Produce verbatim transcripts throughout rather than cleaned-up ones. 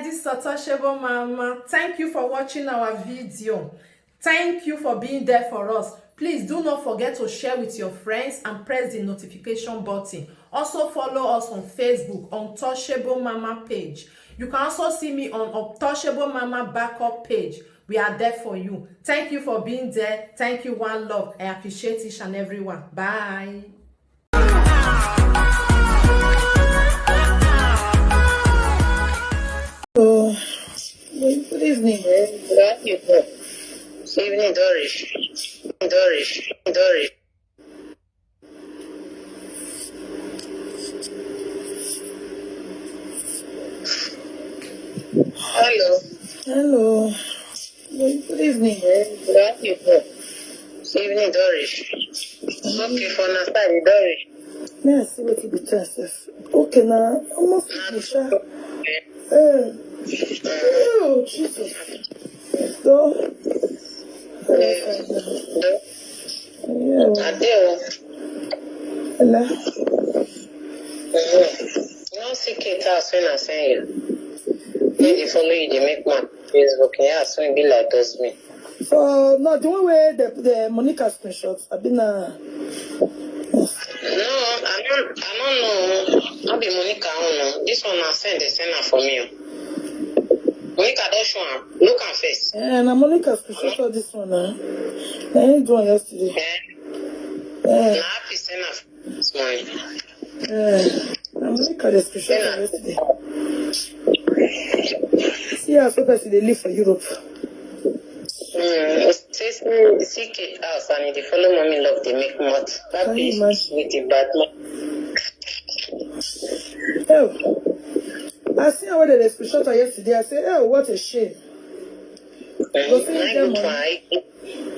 This is Untouchable Mama. Thank you for watching our video. Thank you for being there for us. Please do not forget to share with your friends and press the notification button. Also follow us on Facebook, Untouchable Mama page. You can also see me on Untouchable Mama backup page. We are there for you. Thank you for being there. Thank you, one love. I appreciate each and every one. Bye. Oh, good evening. Good evening, Doris. Doris. Doris. Hello. Hello. Good evening. Good evening, Doris. Okay, for now, sorry, Doris. May I see what you be sef? Okay, now almost finish. Eh. Oh, Jesus. So, yeah. Adeo. Hello. Mm-hmm. You don't see Kate house when I send you. When they follow you, they make man Facebook. Yeah, so it be like those me. So no, the one where the, the Monica screenshot, I been uh... No, I don't, I don't know. Not be Monica own. No. This one I send, they send her for me. Monica don't show am. Look am face. Yeah, na Monica screenshot this one. Uh. I ain't doing yesterday. Yeah. Yeah. Na happy send her this morning. Yeah. Na Monica dey screenshot am yesterday. See how so person dey live for Europe. Mm, say see see Kate house and e dey follow mommy love dey make mouth. That bitch with the bad mouth. Oh, I see how they dey screenshot her yesterday. I say, oh, what a shame. Go see them money. In,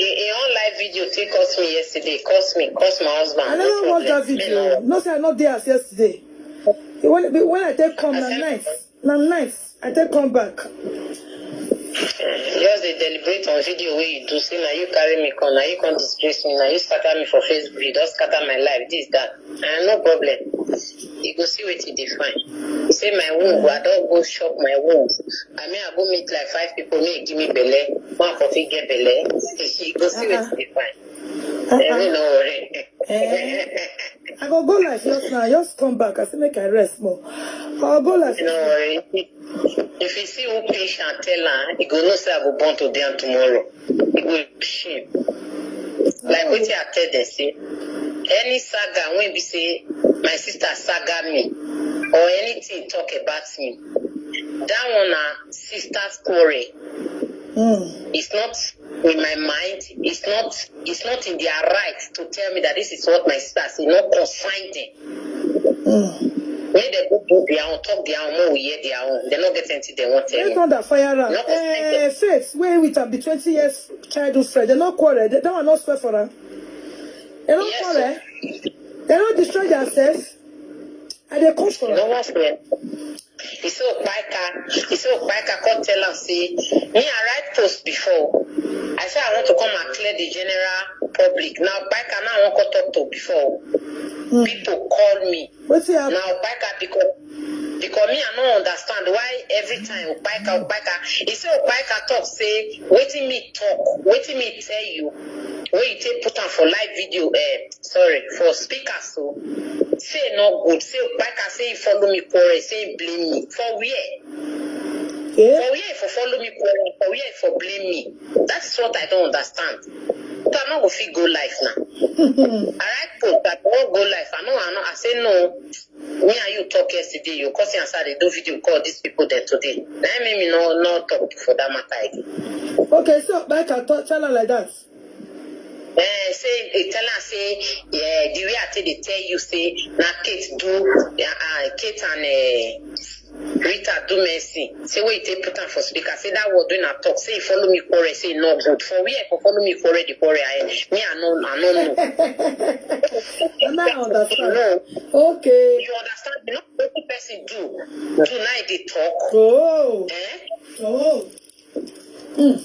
in online video, take us me yesterday, cost me, cost my husband. I never watch that video. No say I not there as yesterday. When, when I take come na night, na night I take come back. Just dey deliberate on video wey you do, say na you carry me come, na you come disgrace me, na you scatter me for Facebook, you don scatter my life, this, that. And no problem. You go see wetin dey fine. You say my womb, I don go shop my womb. I mean, I go meet like five people, make give me belle. One for fit get belle. You go see wetin dey fine. Eh, no worry. Eh, I go go life just now. Just come back. I say make I rest more. I'll go life. No worry. If you see who patient tell her, you go know say I go born today and tomorrow. You go shame. Like wetin I tell them say, any saga wey be say my sister saga me or anything talk about me, that one na sister's quarrel. Mm. It's not in my mind. It's not. It's not in their right to tell me that this is what my sister say. Not consign them. Mm. Make dem go do their own, talk their own, make we hear their own. They no get anything they want tell me. Make thunder fire am. No consign them. Eh, Faith, wey with am be twenty years childhood friend. They no quarrel. They, that one no swear for am. They no quarrel. They no destroy themselves. And they come for am. No one swear. He say Opaika, he say Opaika come tell am say, me I write post before. I say I want to come and clear the general public. Now Opaika now I wan come talk to before. People call me. Wetin happen? Now Opaika because because me I no understand why every time Opaika Opaika. He say Opaika talk say wetin me talk, wetin me tell you, wey you take put am for live video, eh, sorry, for speaker so. Say no good. Say Opaika say he follow me quarrel, say he blame me. For where? Eh? For where he for follow me quarrel? For where he for blame me? That is what I don't understand. So I no go fit go life now. I write post, I no go life. I know, I know. I say no. Me and you talk yesterday. You cause answer they do video call these people there today. Now make me no no talk for that matter again. Okay, so Opaika talk, tell her like that. Eh, say he tell her say, yeah, the way I take they tell you say na Kate do, yeah, uh, Kate and uh, Rita do Mercy. Say wey he take put am for speaker. Say that word wey na talk. Say he follow me quarrel. Say he no good. For where he for follow me quarrel? The quarrel. I, me I no I no know. I no understand. No. Okay. You understand? You know wetin person do. Do now they talk. Oh. Eh? Oh. Mm.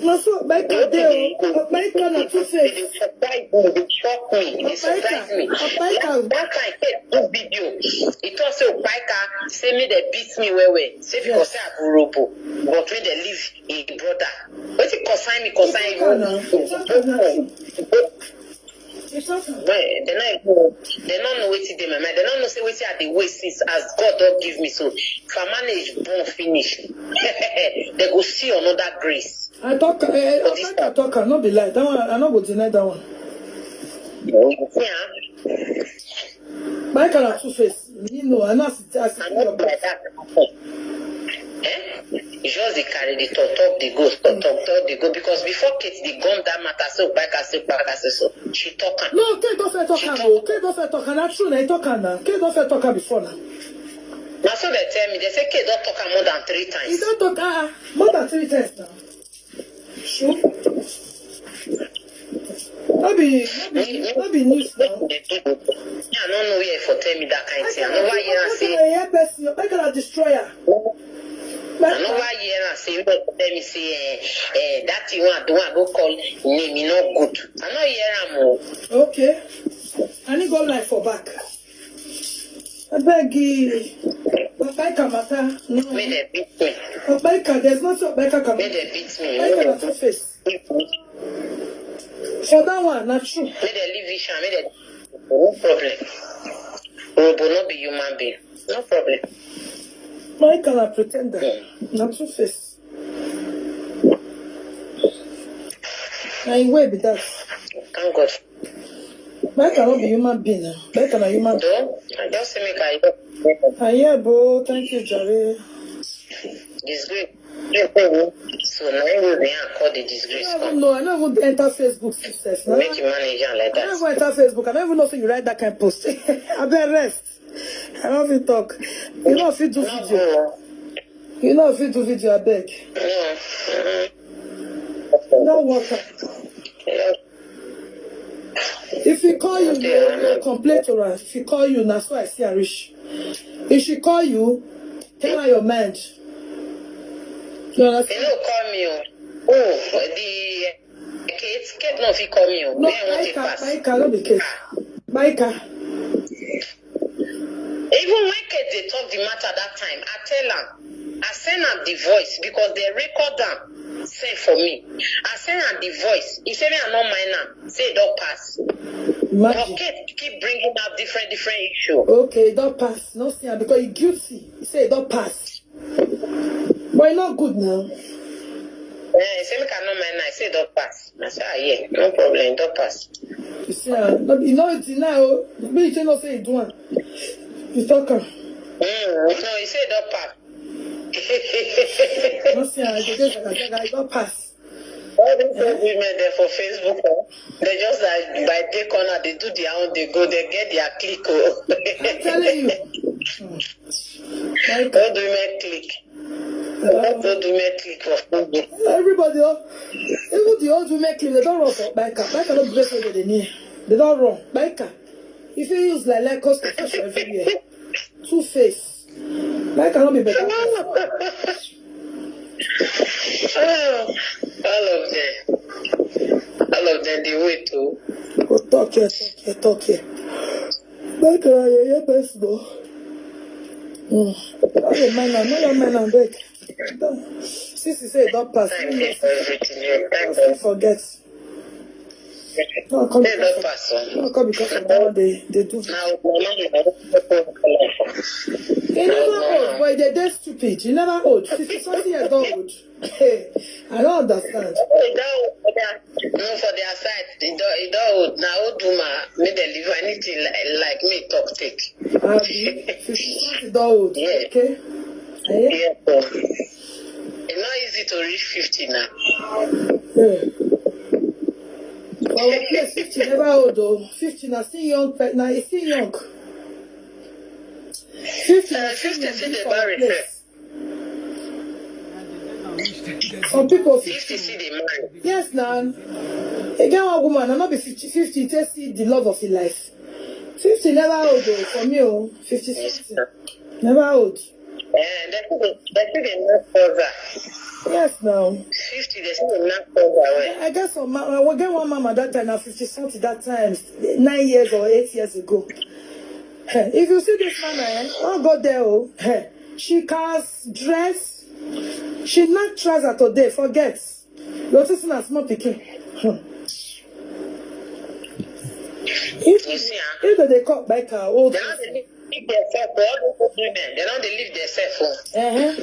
Na so Obaika dey o. Obaika na two face. Surprise me, dey shock me, dey surprise me. Obaika. That time, Kate do video. He talk say Obaika say make dem beat me well well. Say because say I be urhobo, but make dem leave him brother. Wetin concern me concern you? Obaika na. Obaika na. Well, dem no even, dem no know wetin dey my mind. Dem no know say wetin I dey wait since as God don give me. So if I manage born finish, dem go see another grace. I talk, eh, eh, I talk, I talk, I no be lie. That one, I no go deny that one. Yeah. Obaika na two face. You know, I know as it as I it no be like that. Eh? You just dey carry the talk, talk dey go, talk, talk, talk dey go. Because before Kate dey gum that matter, say Obaika, say Obaika, say so. She talk am. No, Kate don first talk am o. Kate don first talk am. Na true na he talk am na. Kate don first talk am before na. Na so dem tell me. Dem say Kate don talk am more than three He times. don talk ah more than three times now. Sure. No be no be no be news now. Me, I no know where for tell me that kind thing. I never hear am say, Hear person. Make una destroy am. I never hear am say, make dem tell me say, eh, eh, that thing wey I do, I go call name, e no good. I no hear am o. Okay. I need go live for back. Abeg, eh, Obaika matter. No. Make dem beat me. Obaika, there's nothing Obaika can Make do. Dem beat me. Obaika na two face. For that one, na true. Make dem leave Isha. Make dem, no problem. Urhobo no be human being. No problem. Obaika na pretender. Na two face. Na him way be that. Thank God. Obaika no be human being na. Obaika na human being. Though, I just say make I Aye, bro. Thank you, Jare. disgrace. So now we may call the disgrace I don't come. Even know. I don't even enter Facebook sef. Na. Make you manage am like I don't that. Even enter Facebook. I don't even know if you write that kind of post. Abeg rest. I don't fit talk. You know if you do No, video. no, You know if you do video, abeg. no. No water. No. If he call you, you, you complain to her. If he call you, na so I see her reach. If she call you, tell her your mind. You They understand? No call me. Oh, oh, the Kate, Kate no fit call me. Oh, No, where I want to Baika, pass. Baika, no be Kate. Baika. Even when Kate dey talk the matter that time, I tell am, I send am the voice because they record am, send for me. I send am the voice. He say me I no mind am. Say e don pass. But Imagine. Kate keep bringing up different different issue. Okay, e don pass. No see am because he guilty. He say e don pass. But e no good now. Eh, he say make I no mind am. I say e don pass. I say ah yeah, no problem, e don pass. You see am. No be, no deny o. No be you say no say e do am. You talk am. Mm, no, he say e don pass. No see am. E dey jaga jaga. E don pass. All these old women there for Facebook, eh, they just like by day corner, they do their own, they go, they get their click. Oh. I'm telling you. Baika. Old women click. Old women click for Facebook. Everybody, oh, even the old women click, they don't run for Baika. Baika no be person wey dey near. They don't run. Baika. If you use like like cause confusion everywhere. Two face. Baika no be better person. Ah, all of them. All of them, they wait too. Go talk here, talk here, talk here. Baika na yeye person o. Mm. No dey mind am, no dey mind am, beg. Since he say e don pass, Time you know dey for everything. Yeah, time say don forget. No come Say e don because pass. Oh. of, no come because of that one they, they do. Now, my mom, I don't know. E never old, but they dey stupid. E never old. Fifty something years don old. Hey, I don't understand. Oh, e don old for their, no, for their side. E don, e don old. Na old woman, make dem leave anything like, like me talk take. Abi, fifty something don old. Yeah. Okay. Eh? Yeah, so. It's not easy to reach fifty now. Yeah. For our place, fifty never old though. Fifty na still young, pe- na e still young. Fifty na Uh, still fifty young be still for our dey marry. Place. Some people fifty. Fifty still dey marry. Yes, na. E get one woman, na not be fifty, fifty, take see the love of her life. Fifty never old though, for me, oh, fifty something. Never old. Eh, they still dey, they still dey knock trouser. Yes, now. Fifty, they still dey knock trouser well. I get some, ma- I will get one mama that time, now fifty something that time, nine years or eight years ago. Eh, if you see this mama, eh, oh God there, oh, eh, she cast dress, she knock trouser today, forget. You see, na small pikin. Hmm. If, You see, ah, if they dey call bike her old they no person, dey leave themselves for all those old women. They no dey leave themselves for. Uh-huh.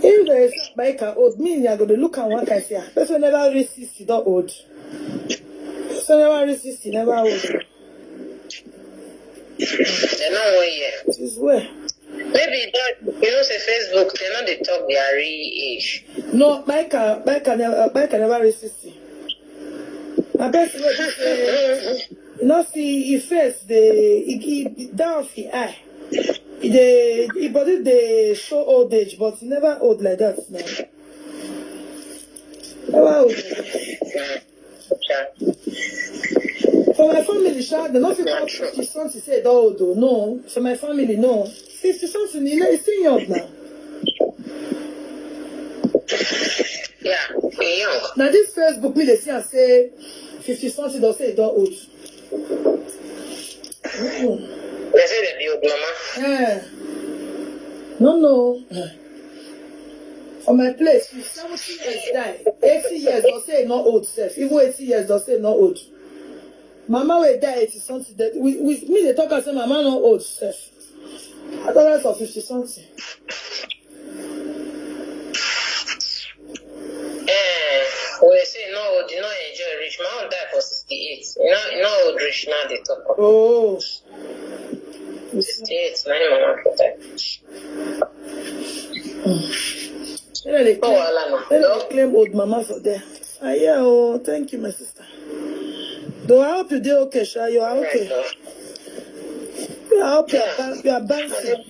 If they say bike her old, me, I go dey look at one kind say, ah, person never reach sixty, don old. Person never reach sixty, never old. They no one year. It is well. Maybe you don't, you know, say Facebook, they no dey talk their real age. No, Baika, Baika never, Baika never reach sixty. Na person wey be say, you know, see, e face dey, e, e, that of e eye. E dey, e body dey show old age, but e never old like that now. Never old like that. For my family, sha, they no fit call fifty something say e don old o. No, for my family, no. Fifty something, e no, e still young now. Yeah, e young. Na this Facebook me dey see am say fifty something don say e don old. Mm. They say they be old mama. Eh. No, no. For my place, if seventy years die, eighty years don say e no old sef. Even eighty years don say e no old. Mama wey die eighty something, that we, we, me dey talk am say mama no old sef. I don less of fifty something. Eh, we say no old, you no enjoy reach. My own die for sixty-eight. You know, you know old reach now they talk. Oh. Sixty-eight, na him mama for die. Make dem dey claim, make dem dey claim old mama for there. Ah, yeah, oh, thank you, my sister. Though I hope you dey okay, sha. You are okay. I hope you are, ban- you are bouncing.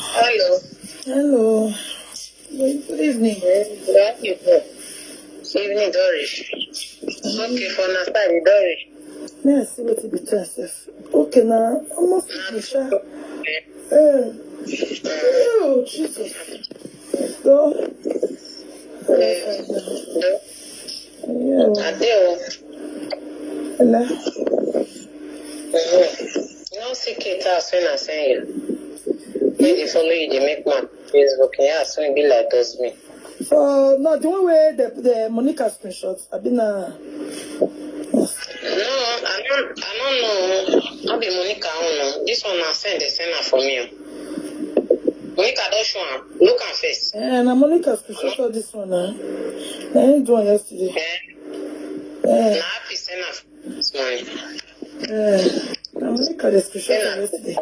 Hello. Hello. Good evening. Good evening, Doris. Okay, for now, side, Doris. May I see what it be to herself? Okay, now, almost finish. Eh. Oh, Jesus. Go. Yeah. Adeo. Hello. You know, see Kate house when I send you. When they follow you, they make my Facebook. Yeah, so it be like those me. So, no, the one where the, the Monica screenshot, I been uh, No, I don't, I don't know. Not be Monica own. No. This one I send, they send her for me. Monica don't show am. Look at face. Eh, na Monica screenshot all this one now. I ain't do one yesterday. Eh? Eh. Na happy send her this morning. Eh, na Monica the screenshot am yesterday.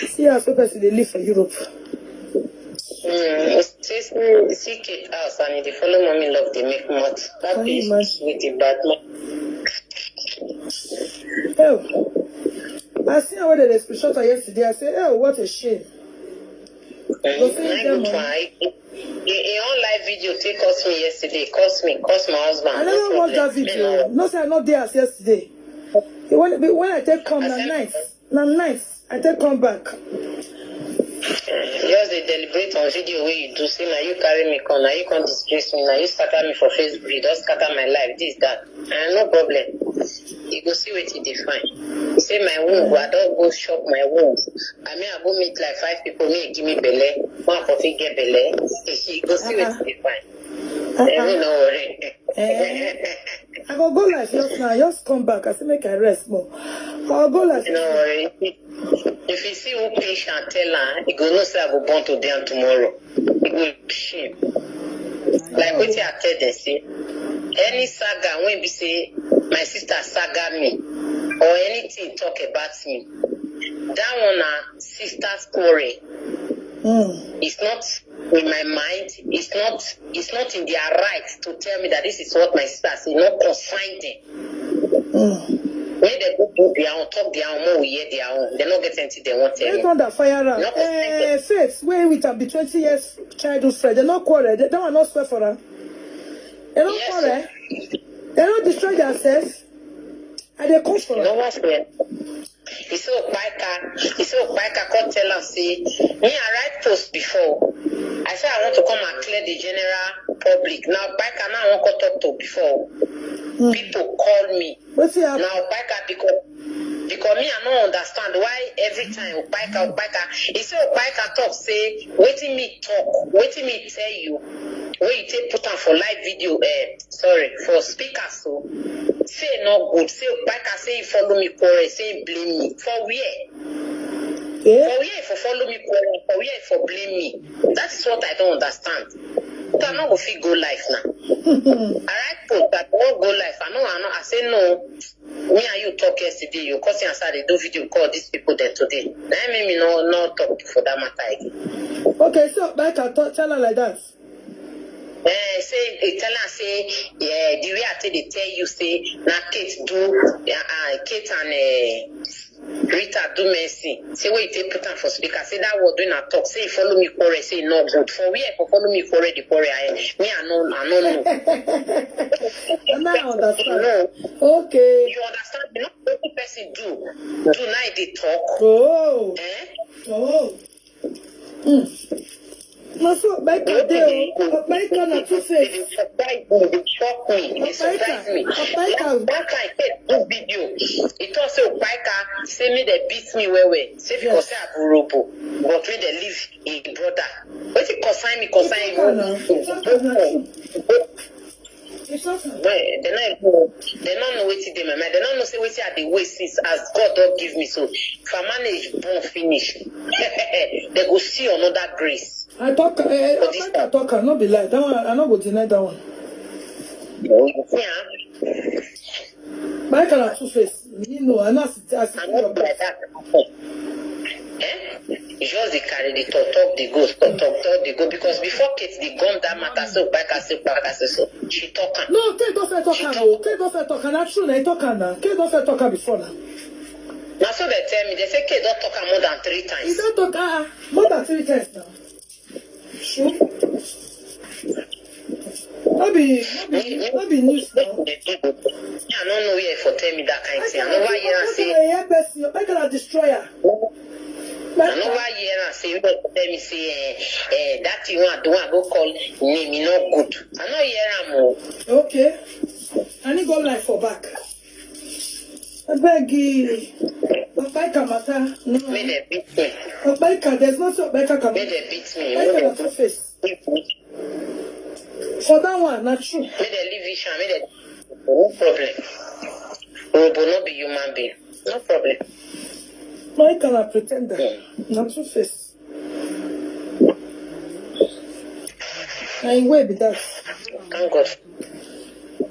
See how so person dey live for Europe. Mm, see, see, see Kate house and they follow mommy love, they make mouth. That Can you bitch imagine? With the bad mouth. Oh, I see how they screenshot her yesterday. I say, oh, what a shame. Go see Nine them good money. Fine. He, he on live video, take us me yesterday, cost me, cost my husband. I No never watched problem. That Me video. No. No, say I not there as yesterday. When, when I take come, I na said, night. Na night. I take come back. Just dey deliberate on video wey you do, say na you carry me come, na you come disgrace me, na you scatter me for Facebook, you don scatter my life, this, that. And no problem. You go see wetin dey fine. Say my womb, I don go shop my womb. I mean, I go meet like five people, me give me belle, one for fit get belle. You go see wetin dey fine. Uh-uh. Every no worry. Eh, I go go like just now, just come back. I say make I rest more. I go go like No worry. If you see who patient tell her, you go know say I go born today and tomorrow. You go shame. Like wetin I tell them say, any saga wey be say my sister saga me or anything talk about me, that one na sister's quarrel. Mm. It's not in my mind. It's not. It's not in their right to tell me that this is what my sister say. Not consign them. Mm. Make dem go do their own, talk their own, more we hear their own. They no get anything they want tell Make me. Thunder fire am. No, Eh, Faith, wey with am be twenty years childhood friend. They no quarrel. They, that one no swear for am. They no Yes, quarrel. They no destroy themselves. And they come for You know am. what's weird? He say Opaika, he say Opaika come tell am say, me I write post before. I say I want to come and clear the general public. Now Opaika now I wan come talk to before. People call me. Wetin Now happen? Opaika because because me I no understand why every time Opaika Opaika. He say Opaika talk say wetin me talk, wetin me tell you, wey you take put am for live video, eh, sorry, for speaker so. Say no good. Say Opaika say he follow me quarrel, say he blame me. For where? Eh? For where if you follow me quarrel, for where if you blame me? That is what I don't understand. So I no go fit go life now. I write post that I wan go life. I know, I know. I say no. Me and you talk yesterday. You cause I dey do video call these people there today. Now make me no no talk for that matter again. Okay, so Baika, talk, tell her like that. Eh, say he tell her say yeah the way I take dey tell you say na Kate do uh, Kate and uh, Rita do Mercy. Say wey you take put am for speaker. Say that word wey na talk. Say he follow me quarrel. Say e no good. For where for follow me quarrel the quarrel? I me I no I no know. And I understand. No, Okay. you understand? You know wetin person do do now e dey talk. Oh. Eh? Oh. Mm. Na so Baika dey o. Baika na two face. Surprise me, they shock me, they surprise me. Opaika. One time, Kate do video. He talk say Opaika say me they beat me well well. Say because say I be robo, but when they leave his brother. Wetin concern me concern He talk am now. He talk am now. Well, they no even they no know wetin dey my mind. They no know say wetin I dey wait since as God don give me. So if I manage born finish, they go see another grace. I talk, eh, eh, Baika talk am, no be lie. That one, I no go deny that one. Yeah. Baika na two face. You know, I know as it as I it no be. Like that. Eh? You just dey carry the talk, talk the go, talk, talk, talk the go. Because before Kate dey gum that matter, so back, I say back, I say so. She talk am. No, Kate don first talk am o. Kate don first talk am. Na true na he talk am na. Kate don first talk am before na. Na so they tell me. They say Kate don talk am more than three He times. don talk ah more than three times now. Sure. No be no be no be news now. I don't know where for tell me that kind of thing. I never hear am say Baika na destroyer. I never hear am say you go tell me say eh, eh, that thing one do one go call name e no good. I no hear am o. Okay. I need go live for back. I beg you. Baika matter. No. Make dem beat me. Baika, there's nothing Baika can Make do. Dem beat me. Baika na Make two face. Dem beat me. For that one, na true. Make dem leave Isha. Make dem no problem. Robo no be human being. No problem. Baika na pretender. Na two face. Na him way be that. Thank God.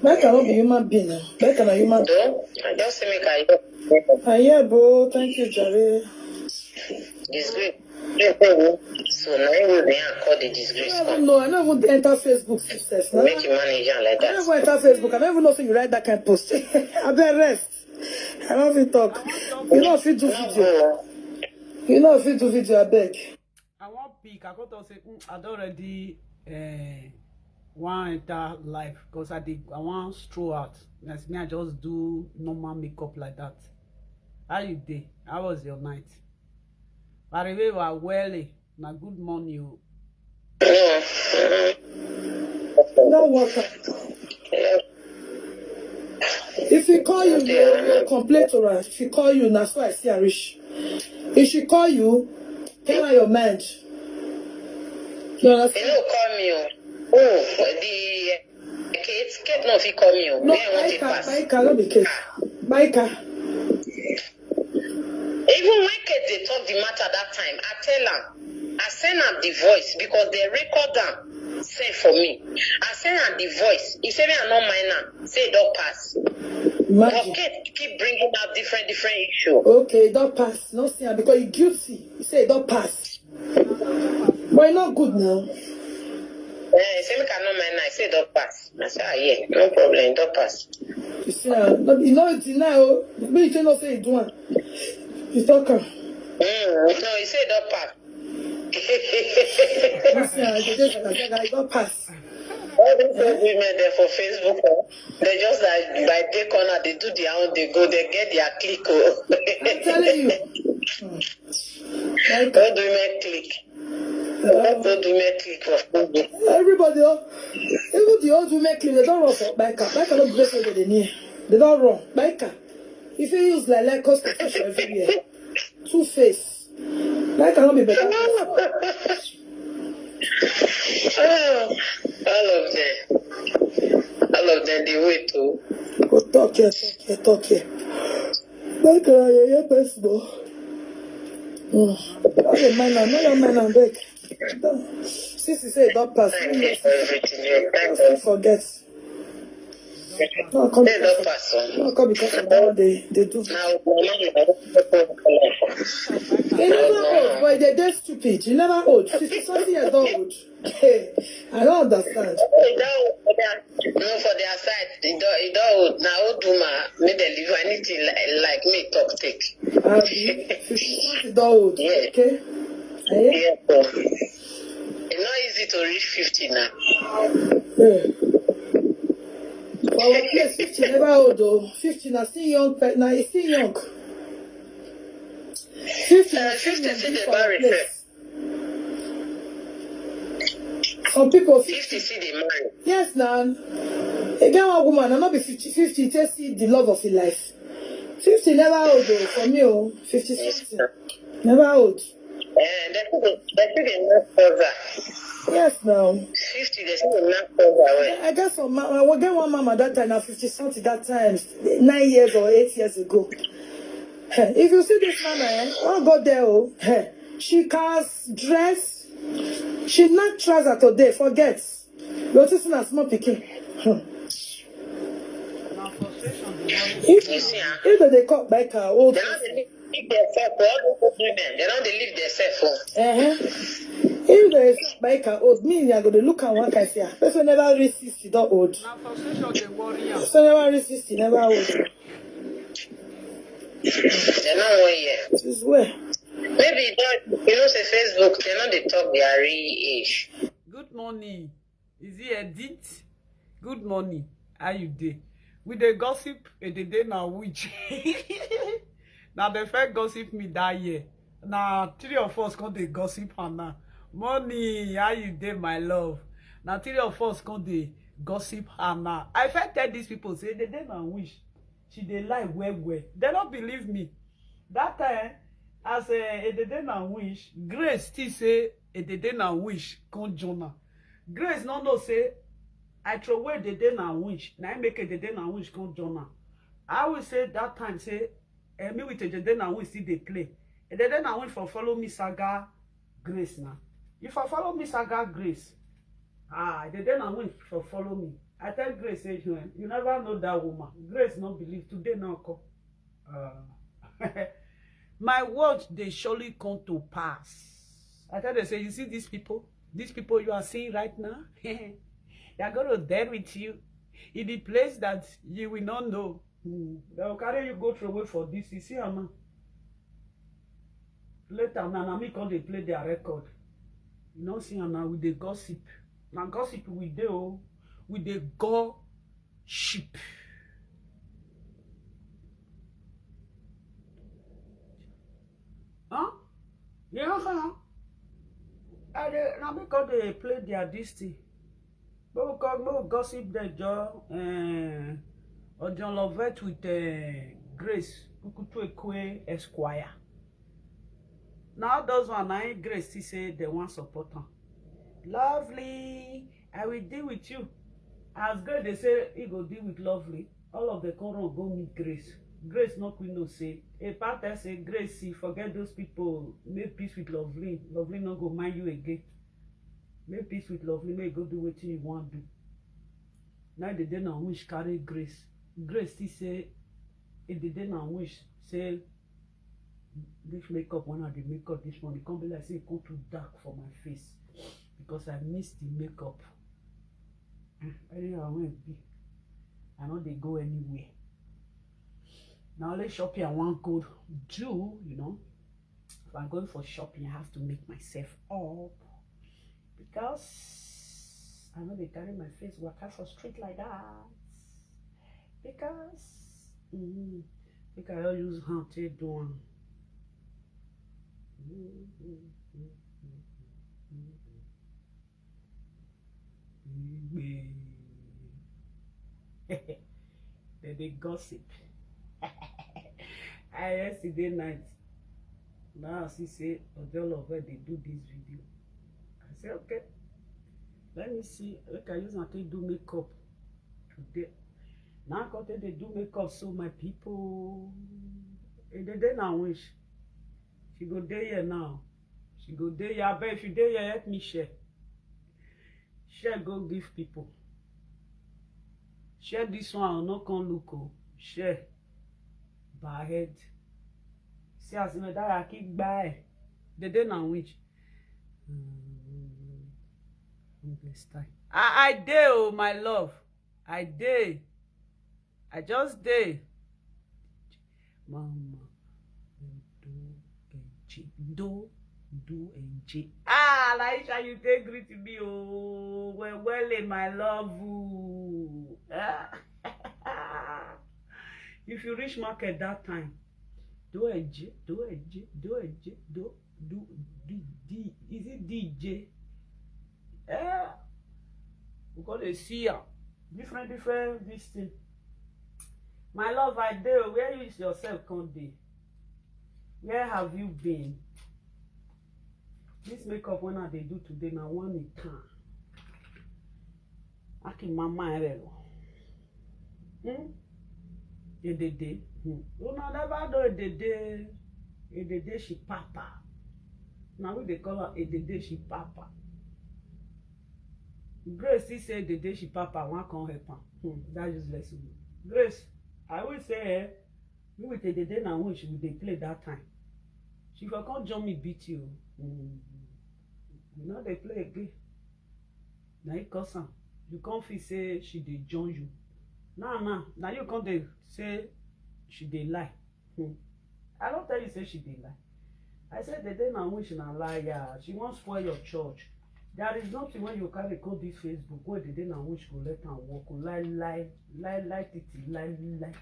Baika no be human being na. Baika na human being. Though I just say make I Ah yeah, bro. Thank you, Jare. disgrace. So now you dey call the disgrace I don't come. know. I don't even enter Facebook sef. Na. Make you manage am like I don't that. even enter Facebook. I don't even know say you write that kind post. I beg rest. I don't fit talk. You know if you do video. No, You know if you do video, I beg. I wan pick. I go talk say mm, I don already uh, wan enter life because I dey I wan stroll out. As me, I just do normal makeup like that. How you dey? How was your night? By the way, we are well. Na good morning o. No work. If he call you, you no complain to her. If he call you, na so I see her reach. If she call you, tell her your mind. You They understand? no call me o. Oh, the Kate, Kate no fit call me o. No, Where I want to Baika, pass. Baika, no be Kate. Baika. Even when Kate dey talk the matter that time, I tell am, I send am the voice because they record am, send for me. I send am the voice. He say me I no mind am. Say e don pass. But Imagine. Kate keep bringing out different different issue. Okay, don't pass. No see am because you guilty. You say don't pass. But e no good now. Eh, say make I no mind now. I say e don pass. I say, ah, yeah, no problem, e don pass. You see, uh, no, you know it's now. Me, you know say you do one. You talk am. Mm, no, he say e don pass. You see, uh, they just like, like, e don pass. All these old women there for Facebook, eh, they just like by day corner, they do their own, they go, they get their click. Oh. I'm telling you. Hmm. Like, old women click. Let old women click for Facebook. Everybody, oh, even the old women click, they don't run for Biker. Biker no be say they dey near. They don't run. Biker. If you use like, like constitution everywhere. Two face. Biker no be better person. Ah, all of them. All of them, they wait, oh. Go talk here, talk here, talk here. Biker, you hear person, oh. Mm. No dey mind am, no dey mind am, beg. Since you say e don pass, thank you for everything. You thank you. Forget. No, come because of, no, come because of that one they, they do. Now, they never old, but they dey stupid. You never old. Fifty something years don old. Hey, I don't understand. No, for their side, e don, e don old. Na old woman, make dem leave anything like, like me talk take. Abi, fifty something don old. Yeah. Okay. Eh? Yeah, so, e no easy to reach fifty now. Yeah. For our place, fifty never old though. Fifty na still young, pe-, na e still young. Fifty na, uh, still fifty young still dey for our marry place. Some people fifty still dey marry. Yes, na. E get one woman, na not be fifty, fifty, take see the love of his life. Fifty never old though, for me, oh, fifty something. Never old. Eh, they still dey, they still dey make trouser. Yes, now. Fifty, they still dey make trouser well. I, I get some ma-, I get one mama that time, na fifty something that time, nine years or eight years ago. Eh, if you see this mama, eh, don't go there, oh. Eh, she can dress, she not trouser today, forget. You see, na small pikin. Hmm. If, if they, they call Biker old, they don't dey leave themselves for all those old women. They don't dey leave themselves for. Uh-huh. If they say Biker old, me, I go dey look at one kind say, ah, person never reach sixty, don old. Na frustration dey worry am. Person never reach sixty, never old. They no one year. This is where. Maybe you don't, you know, say Facebook, they no dey talk their real age. Good morning. Is it Edith? Good morning. How you dey? We dey gossip, Edede na witch. Na the first gossip me that year. Na three of us come dey gossip her now. Morning, how you dey, my love? Na three of us come dey gossip her now. I first tell these people say Edede na witch. She dey lie well well. They no believe me. That time, as, uh, Edede na witch, Grace still say Edede na witch come join am. Grace no know say I throw away Edede na witch. Na im make Edede na witch come join am. I will say that time say, eh, me with Edede na witch still dey play. Edede na witch for follow me saga Grace now. If I follow me saga Grace, ah, Edede na witch for follow me. I tell Grace say, "Hmm, you never know that woman." Grace no believe. Today now come. Uh, my word dey surely come to pass. I tell them say, you see these people, these people you are seeing right now, they are going to dine with you in the place that you will not know. Hmm. They will carry you go throw away for this. You see am now. Later now, na me come dey play their record. You no see am now, we dey gossip. Na gossip we dey o. We dey go sheep. Huh? Yeah, huh? I dey, na me come dey play their this thing. Make we come, make we gossip dem, jo. Eh, Ojon Lovett with, eh, Grace Ukutuekwe Esquire. Na all those one, na im Grace still say dem wan support am. Lovely, I will deal with you. As Grace dey say he go deal with Lovely, all of them come run go meet Grace. Grace no quick know say, Epa tell say, Grace, see, forget those people. Make peace with Lovely. Lovely no go mind you again. Make peace with Lovely. Make you go do wetin you wan do. Now Edede na witch carry Grace. Grace still say, Edede na witch say, this makeup when I dey make up this morning, come be like say e come too dark for my face because I miss the makeup. Anyhow wey e be, I no dey go anywhere. Na only shopping I wan go do, you know. If I'm going for shopping, I have to make myself up because I no dey carry my face waka for street like that. Because mm, make I just use hand take do am. Dem dey gossip. I yesterday night, now I see say Odolo of dey do this video. I say okay, let me see, make I use am take do makeup today. Now I come take dey do makeup, so my people, e dey dey na wish she go dey here now. She go dey here. Abeg, if you dey here, help me share. Share go give people. Share this one, no come look o. Share. Bahead. See as me that I keep by. Dey dey na wish. I I dey o, my love. I dey. I just dey. Mama, do enje, do do enje. Ah, Laisha, you dey greet me o. Well, well, eh, my love o. Ah. If you reach market that time, do enje, do enje, do enje, do do do D. Is it D J? Eh, we go dey see am. Different, different this thing. My love, I dey o. Where you yourself come dey? Where have you been? This makeup wey I dey do today na one in town. Aki mama ere lo. Hmm? Edede. Hmm. Una never know Edede. Edede she papa. Na we dey call her Edede she papa. Grace still say Edede she papa wan come help am. Hmm. That useless woman. Grace, I will say, eh, me with Edede na when she dey play that time. She for come join me beat you. Hmm. We no dey play again. Na you cause am. You come feel say she dey join you. Now, now, na you come dey say she dey lie. Hmm. I don tell you say she dey lie. I said Edede na wish na liar. She wan spoil your church. There is nothing wey you carry come this Facebook wey Edede na wish go let am work. Lie, lie, lie, lie, titi, lie, lie.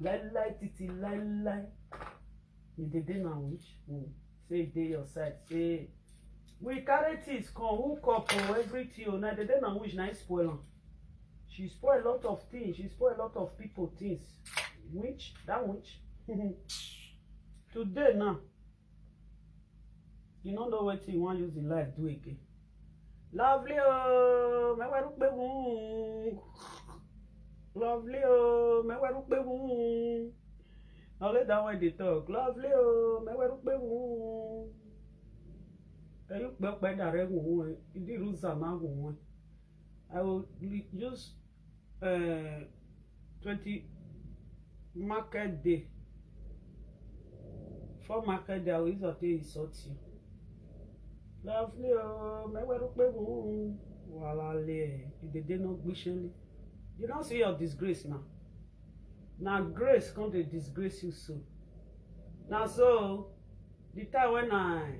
Lie, lie, titi, lie, lie. Edede na wish. Hmm. Say e dey your side. Say we carry things come, hook up o, everything o. Na Edede na wish na him spoil am. She spoil a lot of things. She spoil a lot of people things. Which, that which. Today now, you no know wetin you wan use the life do again. Lovely o, me weru pe wun. Lovely o, me weru pe wun. Only that one dey talk. Lovely o, me weru pe wun. Eyu pe pe da re wun. Idi ruza ma wun. I will li- use uh, twenty market day. For market day, I will use to insult you. Lovely o, me weru pe wun. Wala le, Edede no gbishele. You don't see your disgrace now. Now grace come to disgrace you so. Now so the time when I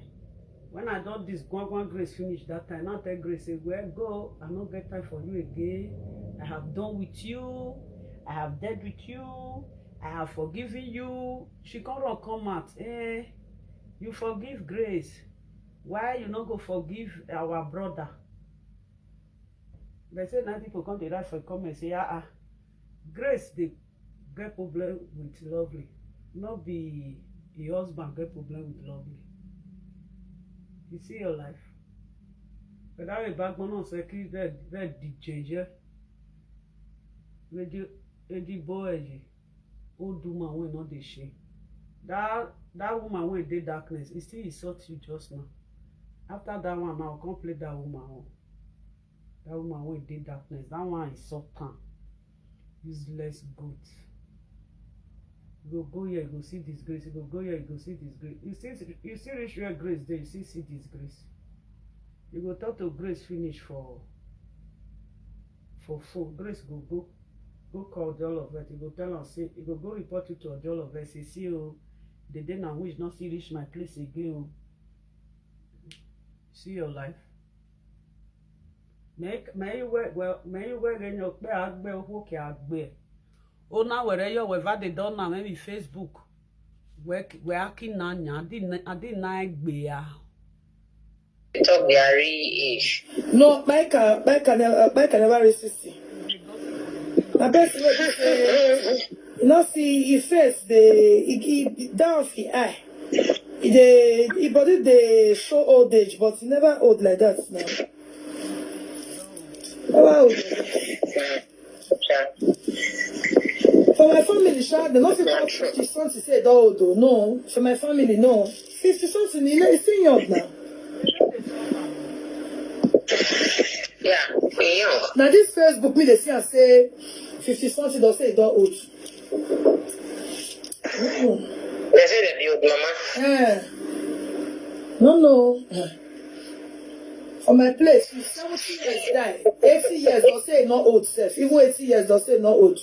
when I don this gwangwan grace finish that time, now tell grace say, well, go, I no get time for you again. I have done with you. I have dealt with you. I have forgiven you. She come run come out. Eh, you forgive grace. Why you no go forgive our brother? They say na people come dey write for comment say, ah ah, grace dey get problem with lovely, no be your husband get problem with lovely. You see your life. But that way back one say ki red red di jeje. Ready ready boy. Old woman wey no dey shame. That that woman wey dey darkness, e still insult you just now. After that one now, come play that woman own. That woman wey dey darkness, that one insult am. Useless goat. You go go here, you go see disgrace. You go go here, you go see disgrace. You see, you see rich where grace dey, you see see disgrace. You go talk to grace finish for for phone. Grace go go go call the all of us. He go tell am say he go go report you to the all of us. Say, see, oh, the day now which not see reach my place again. Oh. See your life. Make may you wear well may you wear in your pay agbe oke agbe. Oh now where you were they done now maybe Facebook. Where where akin na nya I didn't I didn't na egbe ya. Talk their real age. No, Micah, Micah never, Micah never reach sixty. Na person wey be say, you know, see, he face the, he, he down for eye. He dey, he body dey show old age, but he never old like that now. Never old. For my family, sha, they no fit call fifty something say don old o. No, for my family, no. Fifty something, you know, it's still young now. Yeah, e young. Now this Facebook, me they see and say fifty something, they say e don old. Mm-mm. They say they be old mama. Eh. No, no. For my place, if seventy years die, eighty years, they'll say no old self. Even eighty years, they'll say no old.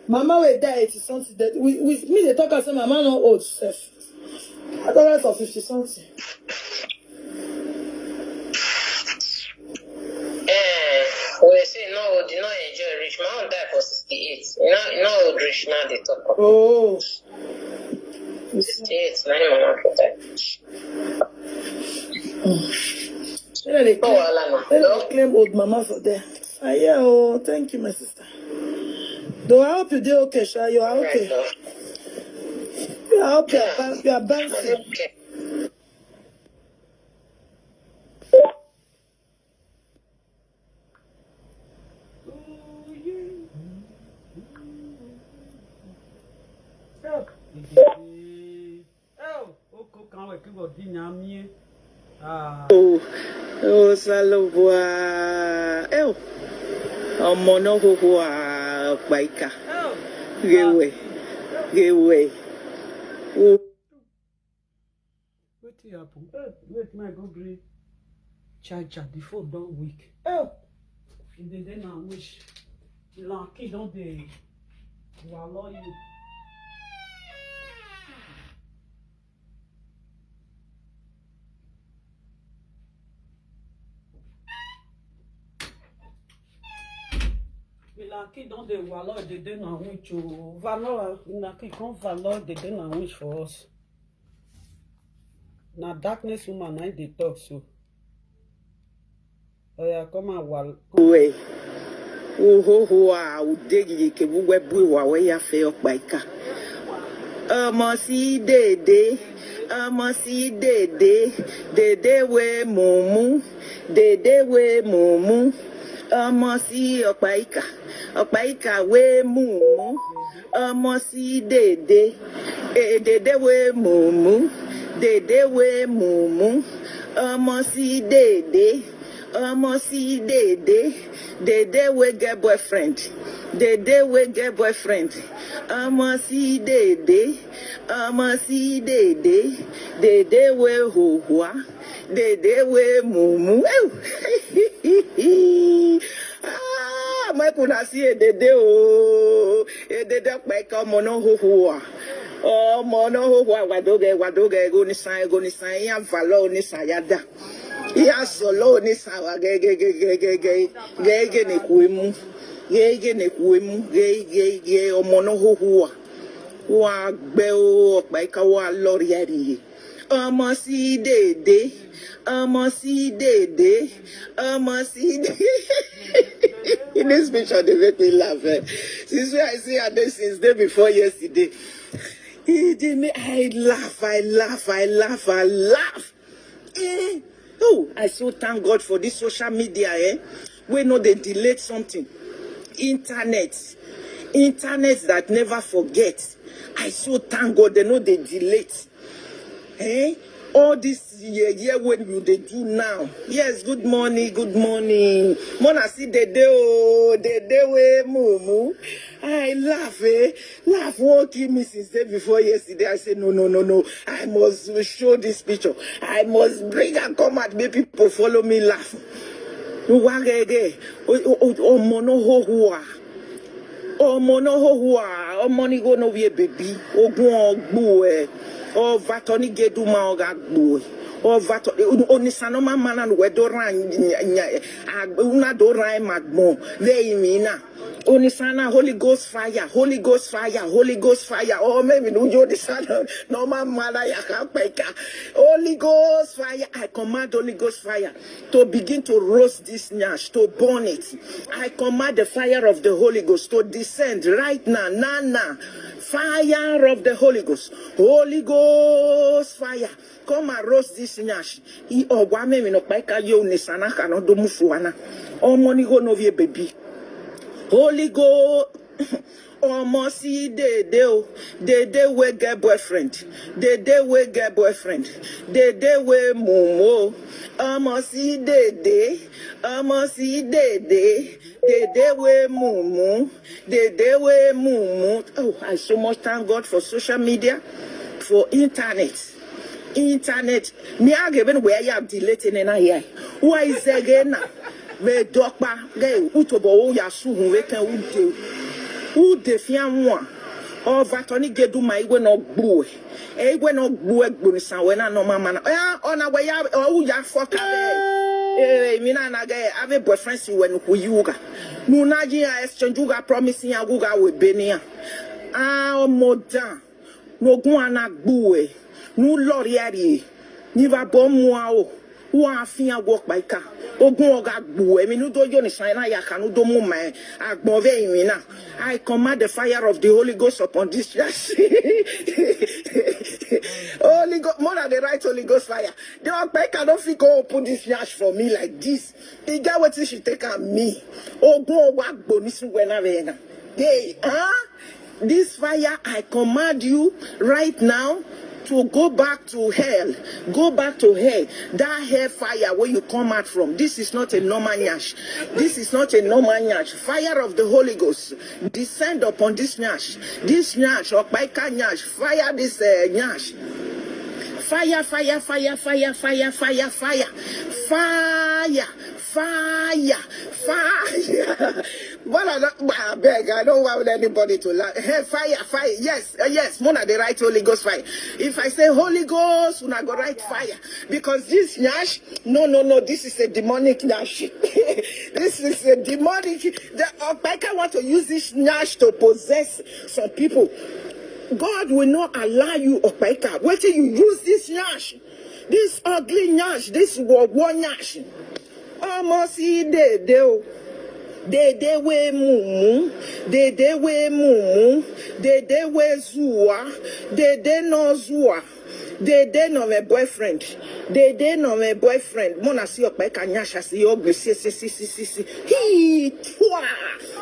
Mama will die eighty something. That we, we, me, they talk and say mama no old self. I thought that's of fifty something. Eh, we say no old, you no enjoy rich. My own die for sixty-eight. You know, you know old rich now they talk of. Oh. Sixty-eight, na him mama for die. Say that they No claim, wahala na. Say that they No. claim old mama for there. Ah, yeah, oh, thank you, my sister. Though I hope you dey okay, sha. You are Alright, okay. No. You are okay. You are, ban- you are bouncing. Okay. Oh, yeah. Oh, oko kan we kibo di nyamie. Ah. Oh, oh, Salobua. Eh, oh. Ọmọ náà hóhó àpáìkà. Oh. Gèwè. Gèwè. Oh. Wetin happen? Eh, wait, make I go gree charger. The phone don weak. Eh, e dey dey na which Lanky don dey wallow you. Lanky don dey wallow, e dey dey na which o. Vanilla, Lanky come wallow, e dey dey na which for us. Na darkness woman na im dey talk so. Oya, come and wal. We. Uhoho a udegi yeke buwe bui wa we ya fe okpaika. Ọmọ sí dèdè, ọmọ sí dèdè, dèdè we mumu, dèdè we mumu. Ọmọ sí okpaika, okpaika we mumu. Ọmọ sí dèdè, eh, dèdè we mumu, dèdè we mumu. Ọmọ sí dèdè, ọmọ sí dèdè, dèdè we get boyfriend, dèdè we get boyfriend. Ọmọ sí dèdè, ọmọ sí dèdè, dèdè we hùwà, dèdè we mumu. Ew. Ah, make una see edede o. Edede okpaika ọmọ náà hóhó a. Ọmọ náà hóhó a, wadoge, wadoge, ego nisan, ego nisan, iya valo nisan yada. Iya solo nisan wa ge, ge, ge, ge, ge, ge, ge, ge ne kuemu. Ge, ge ne kuemu, ge, ge, ge, ọmọ náà hóhó a. Wa gbe o, okpaika wa lori ariye. Ọmọ sí dèdè, ọmọ sí dèdè, ọmọ sí dèdè. In this picture, they make me laugh. Eh? Since when I see her there since day before yesterday. He dey make I laugh, I laugh, I laugh, I laugh. Eh? Oh, I so thank God for this social media, eh? We know they delete something. Internet. Internet that never forget. I so thank God they know they delete. Eh? All this year, year when you they do now. Yes, good morning, good morning. Mona see the day, oh, the day we mumu. I laugh, eh? Laugh won't kill me since day before yesterday. I say, no, no, no, no. I must show this picture. I must bring and come out, make people follow me laugh. Uwa gege, o- o- o- ọmọ no ho hua. Ọmọ no ho hua. Ọmọ ni go no wie baby. Ogun ogbu e. O vato ni gedu ma oga gbu e. O vato, o- o ni sano ma mana no we do ran, nya- nya- a- una do ran magmo. Ve imina. Onisana, Holy Ghost fire, Holy Ghost fire, Holy Ghost fire. Oh, maybe no, you Onisana, no man, mother, ya can't peka. Holy Ghost fire, I command Holy Ghost fire to begin to roast this nyash, to burn it. I command the fire of the Holy Ghost to descend right now, now, now. Fire of the Holy Ghost, Holy Ghost fire, come and roast this nyash. I ogwa me mi no paika yo Onisana kano do mufuana. Omo ni go no vie baby. Holy Ghost. Omo see dede o, dede wey get boyfriend, dede wey get boyfriend, dede wey mumu o. Omo see dede, omo see dede, dede wey mumu, dede wey mumu. Oh, I so much thank God for social media, for internet. Internet. Mi a geben we ya delete ne na ya. Why is again na? We dokpa ge utobo o ya su hu we kan ude. Ude fi anwa. O vato ni gedu ma igwe no gbu e. E igwe no gbu e gbu ni san we na no mama na. Eh, ona we ya o ya fuck ave. Eh, mi na na ge ave boyfriend si we no ku yuga. Nu na ji ya exchange uga promise ya uga we benia. Ah, omo dan. Nogun ana gbu e. Nu lori ari. Ni va bo mu a o. Wa fi a wo pa ika. Ogun oga gbu e. Mi nu do yo ni sign ya ka nu do mu ma e. Agbon ve irin na. I command the fire of the Holy Ghost upon this church. Holy Ghost, more than the right Holy Ghost fire. The Okpeka don't fit go open this nyash for me like this. E get wetin she take am me. Ogun owa gbo ni su wena wena. Hey, huh? This fire, I command you right now to go back to hell. Go back to hell. That hell fire where you come out from. This is not a normal nyash. This is not a normal nyash. Fire of the Holy Ghost, descend upon this nyash. This nyash, Okpaika nyash, fire this uh, nyash. Fire, fire, fire, fire, fire, fire, fire, fire, fire, fire. But I don't, I beg, I don't want anybody to laugh. Hey, fire, fire, yes, uh, yes, Mona, the right Holy Ghost fire. If I say Holy Ghost, una go right fire. Because this nyash, no, no, no, this is a demonic nyash. This is a demonic. The Okpaika want to use this nyash to possess some people. God will not allow you, Okpaika. Wait till you use this nyash. This ugly nyash, this war, war nyash. Omo si dede o. Dede we mumu. Dede we mumu. Dede we zua. Dede no zua. Dede no my boyfriend. Dede no my boyfriend. Mona si Okpaika nyasha si ogbe si si si si si si. Hi twa.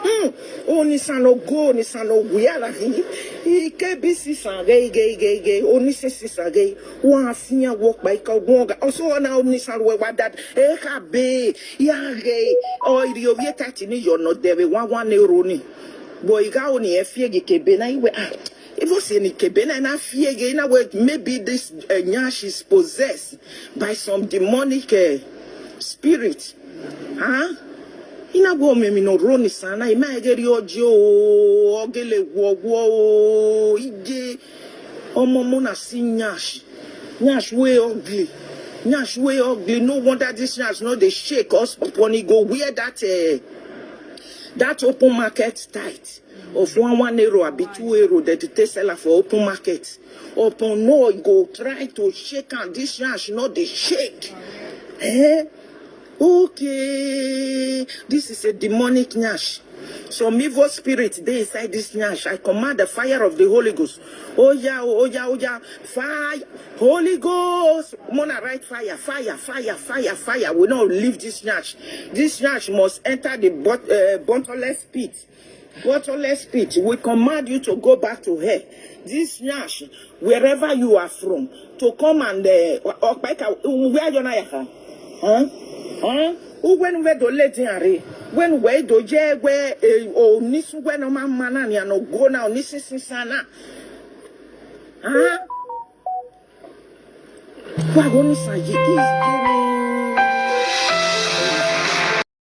Hmm. Oni sano go, oni sano wiara hi. Ike bi si san gei gei gei gei. Oni si si san gei. Wa finya Okpaika gonga. Also na oni sano we wa that. Eka be. Ya gei. O iri ovie tati ni yo no debe wa wa ne roni. Boy ga oni e fie gi kebe na iwe. Ah. If you see any kebe na na fie ge na we maybe this uh, nyash is possessed by some demonic uh, spirit. Huh? Ina go me mi no roni sana ima egeri ojo ogele wo wo ije omo mo na si nyash. Nyash we ugly. Nyash we ugly. No wonder this nyash no dey shake us upon e go wear that uh, that open market tight of one one euro abi two euro dem dey take sell am for open market. Upon no e go try to shake am. This nyash no dey shake. Eh? Okay, this is a demonic nyash. Some evil spirit dey inside this nyash. I command the fire of the Holy Ghost. Oh yeah, oh yeah, oh yeah, fire, Holy Ghost, mona right fire, fire, fire, fire, fire. We no leave this nyash. This nyash must enter the bot- uh, bottomless pit. Bottomless pit. We command you to go back to hell. This nyash, wherever you are from, to come and uh, Okpaika, where you na yaka? Huh? Huh? Who when we do let in are? When we do je we eh, o nisu we no man man and ya no go now nisu sisana. Huh? Wa go ni sa ye is giving